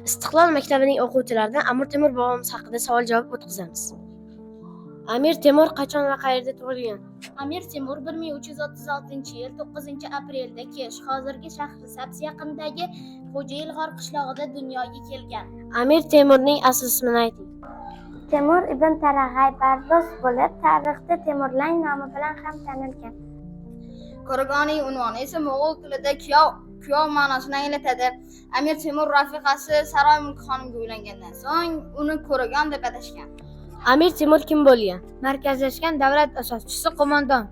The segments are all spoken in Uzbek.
Istiqlol maktabining o'quvchilaridan Amir Temur bobomiz haqida savol-javob o'tkazamiz. Amir Temur qachon va qayerda tug'ilgan? Amir Temur 1336-yil 9-aprelda Kesh, hozirgi Shahrisabz yaqinidagi Xo'jailg'or qishlog'ida dunyoga kelgan. Amir Temurning asl ismini ayting. Temur ibn Tarag'ay Bardosh bo'lib, tarixda Temurlang nomi bilan ham tanilgan. Ko'rgoniy unvoni esa mo'g'ul tilida kuyov, kuyov ma'nosini anglatadi. Amir Temur rafiqasi Saroy Mulk xonimga uylangandan so'ng uni Ko'ragon deb atashgan. Amir Temur kim bo'lgan? Markazlashgan davlat asoschisi, qo'mondon.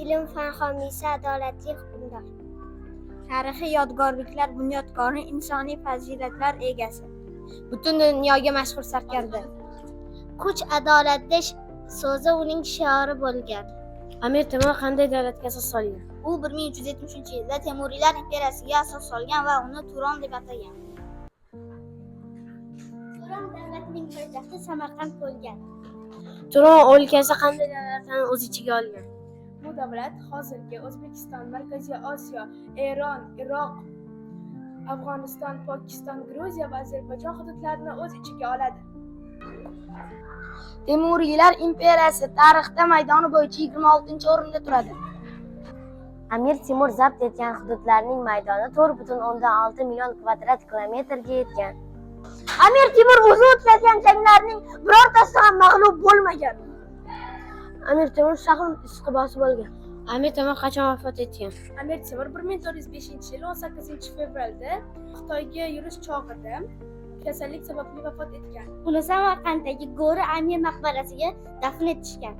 Ilm fan homiysi, adolatli hukmdor. Tarixiy yodgorliklar bunyodkori, insoniy fazilatlar egasi. Butun dunyoga mashhur sarkarda. Kuch adolatda so'zi uning shiori bo'lgan. Amir Temur qanday davlatga asos solgan? U 1373-yilda Temuriylar imperiyasiga asos solgan va uni Turon deb atagan. Turon davlatining poytaxti Samarqand bo'lgan. Turon o'lkasi qanday davlatlarni o'z ichiga olgan? Bu davlat hozirgi O'zbekiston, Markaziy Osiyo, Eron, Iroq, Afg'oniston, Pokiston, Gruziya va Ozarbayjon hududlarini o'z ichiga oladi. Temuriylar imperiyasi tarixda maydoni bo'yicha 26-o'rinda turadi. Amir Temur zabt etgan hududlarning maydoni 4,6 million kvadrat kilometrga yetgan. Amir Temur o'zi o'tkazgan janglarning birortasida ham mag'lub bo'lmagan. Amir Temur shahr ishqibozi bo'lgan. Amir Temur qachon vafot etgan? Amir Temur 1405-yil 18 fevralda Xitoyga yurish chog'ida kasallik sababli vafot etgan. Uni Samarqanddagi Go'ri Amir maqbarasiga dafn etishgan.